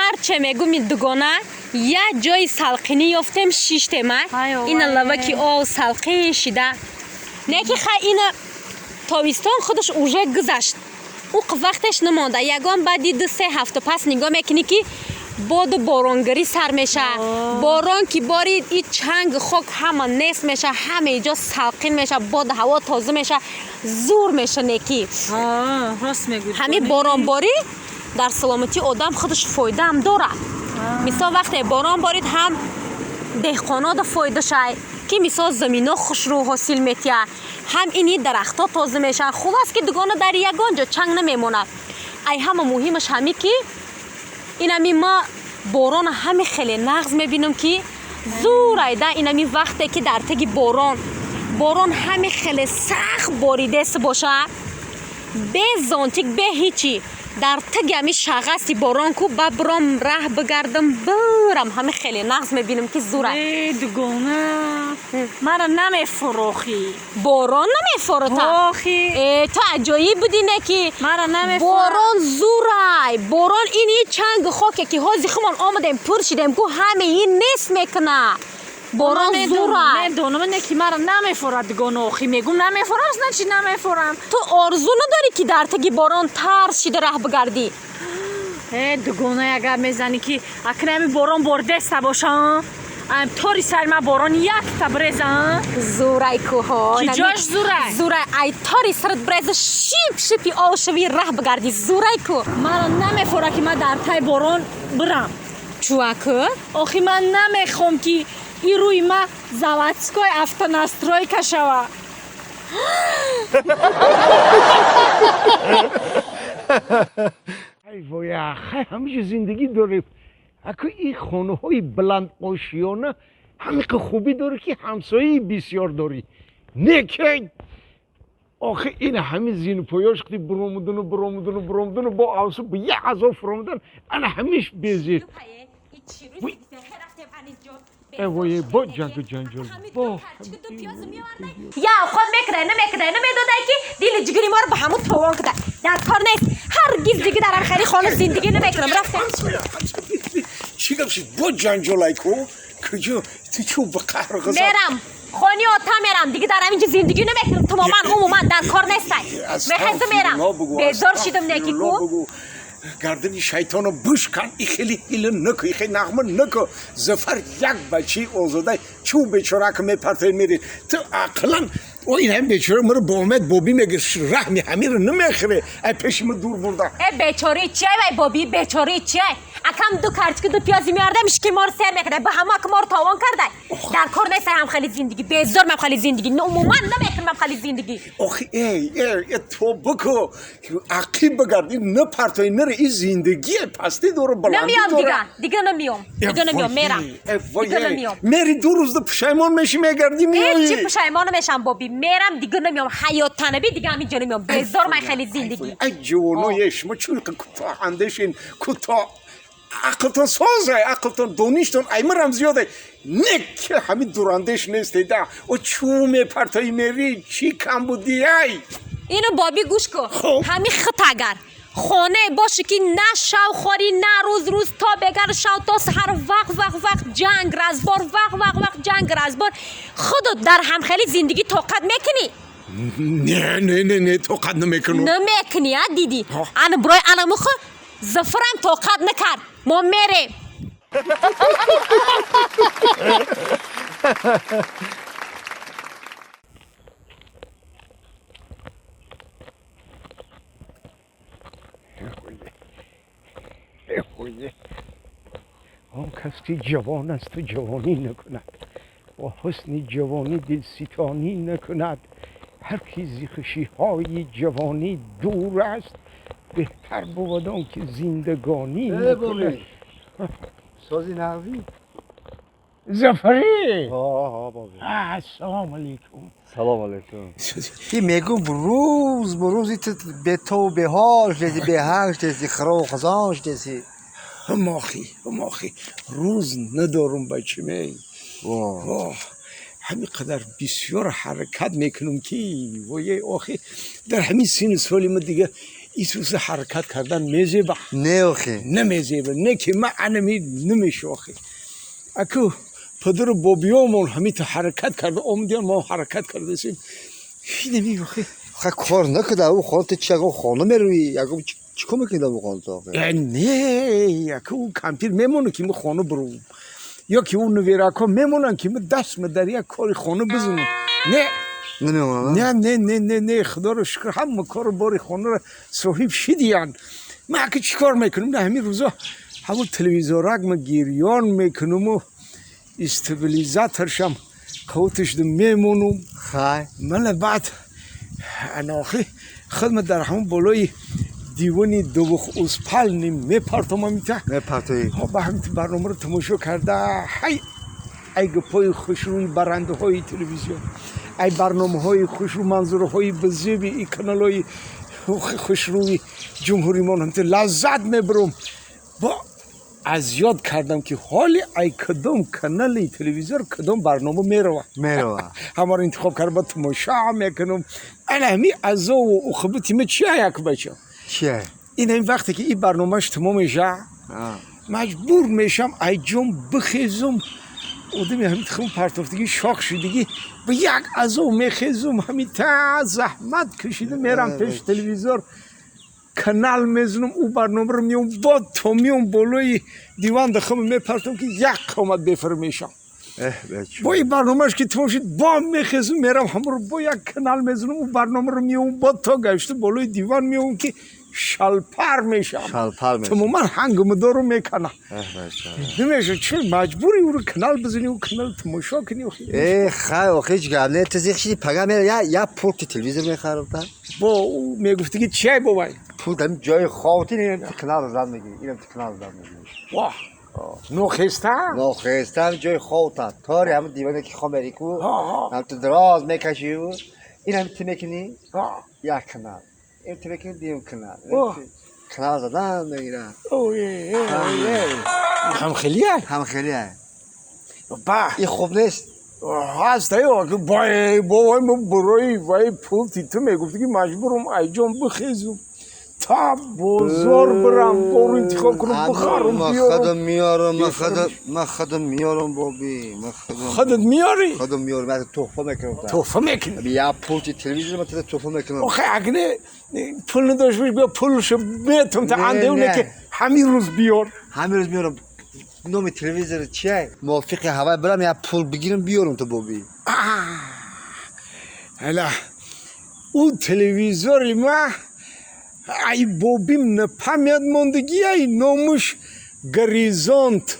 Ҳарче мегум, дугона, як ҷои салқинӣ ёфтем, шиштем, а. Ина лаваки ов салқин шида. Не ки хай, ина тобистон худаш уже гузашт, ӯ вақтеш намонда. Ягон баъди 2-3 ҳафта пас нигоҳ мекунӣ, ки боду боронгарӣ сар меша. Борон ки борид, и чанг хок ҳама нест меша, ҳамаи ҷо салқин меша, боду ҳаво тоза меша, зур меша некӣ. Рост мегӯӣ. Ҳамин боронборӣ дар саломатии одам худаш фоидаам дорад. Мисол, вақте борон борид, ҳам деҳқонода фоида шай, ки мисол замино хушрӯ ҳосил метиҳад, ҳам ини дарахтҳо тоза мешаванд. Хулос ки, дугона, дар ягон ҷо чанг намемонад. Ай ҳама муҳимаш ҳами ки инами ма борона ҳами хеле нағз мебинам, ки зур айда. Инами вақте ки дар теги борон, борон ҳами хеле сахт боридест бошад, бе зонтик, бе ҳичи, дар таги ҳами шағасти борон ку ба бром раҳ бигардам, бирам, ҳами хеле нағз мебинам, ки зура. Э, дугона, мара намефурохӣ. Борон намефорота? Охи. Э, ту аҷоиб будӣ, не ки. Мара намефора. Борон зурай. Борон ини чанги хоке, ки ҳози хумон омадем, пур шидем ку, ҳамаи ин нест мекуна. Борон зурай. Медонам, не ки мара намефорад, дугона. Охи, мегум намефорам, значит намефорам. Ту орзу надорӣ, ки дар таги борон тарс шида раҳ бигардӣ? Э, дугона, агар мезанӣ, ки акнами борон бордеста боша, тори сари ма борон якта бреза. Зурай кӯҳо. Ки ҷош зурай? Зурай. Ай тори сарат бреза, шип шипи ов шави, раҳ бигардӣ, зурай ку. Мара намефора, ки ман дар таи борон бирам. Чуваку? Охи, ман намехом, ки и рӯи ма заводской автонастройка шава. Ай воя, хай, ҳамеша зиндагӣ дорем. Аку ин хонаҳои баландошиёна ҳамиқа хубӣ дорӣ, ки ҳамсояи бисёр дорӣ. Не ки охи, ин ҳами зинпоёш қти буромудану буромудану буромудану бо авсу бо як азоб фуромудан, ана ҳамиш безир. Э воя, бо ҷангу ҷанҷол, бо. Я овқот мекудай, намекудай, намедодай, ки дили ҷигари моро ба ҳамун товон кудай. Дар кор нест, ҳаргиз дига дар ҳамхели хона зиндагӣ намекунам. Рафтем. Чӣ гап шид? Бо ҷанҷолай ку, куҷо ту чӯ ба қаҳру ғазаб? Мерам, хони ота мерам, дига дар ҳаминҷо зиндагӣ намекунам. Тамоман, умуман дар кор нестай. Мехесту мерам, безор шидам, неки ку. Гардани шайтоно бушкан, и хеле ҳила наку, и хеле нағма наку. Зафар як бачаи озода, чӯ бечорака мепартои, мерид. Ту ақлан о ин ҳам бечора маро бо омед бобӣ мегир, раҳми ҳамиро намехӯре, ай пеши ма дур бурда. Э, бечораи чиай вай бобӣ, бечораи чиай? Акам ду карчики, ду пиёзи меордам, ишки моро сер мекардай, ба ҳама ак моро товон кардай. Дар кор нестай ҳам хеле зиндагӣ, безор мам хеле зиндагӣ, умуман намекунам хеле зиндагӣ. Охи, эй, эй, э, то бикӯ, ақиб бигард, ин напартои, наре, ин зиндагие пастӣ дора, баландӣ Намиём. дора. Дига намиём, дига намиём, мерам, дига намиём. Мери, 2 рӯзда пушаймон мешӣ, мегардӣ, Ҳеҷ меоӣ. Пушаймон намешам, бобӣ, мерам, дига намиём. Ҳаёт танаби, дига ҳаминҷо намиём, безор ман хеле зиндагӣ. Ай ҷавоное, шумо чун кӯтоҳ андешин, кӯтоҳ ақлтон созай, ақлтон, доништон аймарам зиёде, не ки ҳамин дурандеш нестеда. О, чӯ мепартои, мери, чӣ кам будиай? Ино, бобӣ, гӯш кун. Хуб. Ҳамин хит агар хонае боше, ки на шав хорӣ, на рӯз, рӯз то бегар, шав то саҳар, вақт вақт вақт ҷанг разбор, вақт вақт вақт ҷанг разбор, худо, дар ҳамхели зиндагӣ тоқат мекунӣ? Не, не, не, не, тоқат намекунам. Намекунӣ, а? Дидӣ? Ҳо. Ана бирои ана муху Зафарам тоқат накард, мо мерем. Он кас ки ҷавон аст, ту ҷавонӣ накунад, бо ҳусни ҷавонӣ дилситонӣ накунад. Ҳар ки зи хушиҳои ҷавонӣ дур аст, беҳтар бувад он ки зиндагонӣ Э, накунад. Бобӣ, сози нағзӣ? Зафарӣ! Ҳо, бобӣ. Ассалому алайкум. Салом алайкум. Ки мегум, рӯз ба рӯзи ту бетову беҳол шудеси, беҳанг шудеси, хирову хазон шудеси. Ҳамохи, ҳамохи, рӯз надорум, бачамей. Воҳ, ҳамин қадар бисёр ҳаракат мекунам, ки вое, охи, дар ҳамин сину соли ма дига исуса ҳаракат кардан мезеба. Не охи. Намезеба, не ки ма анами намеша охи. Аку падару бобиёмон ҳамита ҳаракат карда омадиён, мо ҳаракат кардасем. Инами охи. Ха кор накарда, ӯ хона ту чи ягон хона мерӯӣ, ягон чӣ кор мекунӣ дар ӯ хона ту охи? Не, аку ӯ кампир мемонад ки мо хона бурувм. Ё ки ӯ нуверакҳо мемонанд ки мо даст ма дар як кори хона бизанем. Не. Намемонанд? Не, не, не, не, не, худоро шукр, ҳама кору бори хонаро соҳиб шидиянд. Ман аки чӣ кор мекунам? На ҳамин рӯзо ҳамун телевизорак ма гирён мекунаму стабилизаторшам қавташда мемонум. Хай. Мана баъд анохи худма дар ҳамун болои дивони двухуспальный мепартомам ита. Мепартоӣ. Ба ҳамин барномаро тамошо карда, ҳай ай гапҳои хушрӯи барандаҳои телевизион, ай барномаҳои хушрӯ, манзураҳои базеби и каналҳои хушрӯи ҷумҳуримон ҳамта лаззат мебарам. Бо аз ёд кардам ки ҳоли ай кадом канали телевизор кадом барнома мерава. Мерава. Ҳамаро интихоб карда тамошо мекунам. Ана ҳами азову уқубати ма чия, як бача? Чия? Ин ҳамин вақте ки ин барномааш тамом меша, маҷбур мешам ай ҷом бихезум. Одами ҳамин хум партофтагӣ, шох шудагӣ, ба як азов мехезум, ҳамин та заҳмат кашида мерам пеши телевизор, канал мезанам, ӯ барномаро меом, бо то меом болои диван дахама мепартом ки як қомат бефар мешам. Бо ин барномааш ки тамом шуд, бо мехезум, мерам ҳамаро бо як канал мезанам, ӯ барномаро меом, бо то гашта болои диван меом ки шалпар мешам. Шалпар мешам. Тамоман ҳангомадору мекана. Намеша, чӣ маҷбури ӯро канал бизанӣ, ӯ канал тамошо кунӣ. Э, хай, охи ҳеҷ гап не, ту зиқ шиди, пага мера я пулти телевизор мехарам та. Бо ӯ мегуфтиги чиай бобай? Пулт ҳамин ҷои ховти, инам ту канал зад мегирӣ, инам ту канал зад мегирӣ. Воҳ. Нохеста? Нохеста, ҳамин ҷои ховта. Тори ҳамин диване ки хоб мери ку, ҳам ту дароз мекашӣ, ин ҳам ту мекунӣ як канал. Ин ту мекунӣ дуюм канал. Канал задан мегирад. Ҳамхелия? Ҳамхелия. Ба. Ин хуб нест? Ҳаст, бой, бобой, мо барои вай пулти ту мегуфти ки маҷбурам айҷон бихезум, та бозор бирам, бору интихоб кунам, бихарам, биёрам. Худам меорам, ман худам меорам, боби. Ман худам. Худат меорӣ? Худам меорам, ман туҳфа мекунам. Туҳфа мекунӣ? Я пулти телевизор ман туҳфа мекунам. Охе, агне пул надошт бош, биё пулшо метум та андеуне ки ҳамин рӯз биёр. Ҳамин рӯз меорам. Номи телевизор чия? Мувофиқи ҳавай бирам, я пул бигирам, биёрам ту, боби. Ала ӯ телевизори ма ай бобим напамяд мондагӣ, ай номуш Горизонт.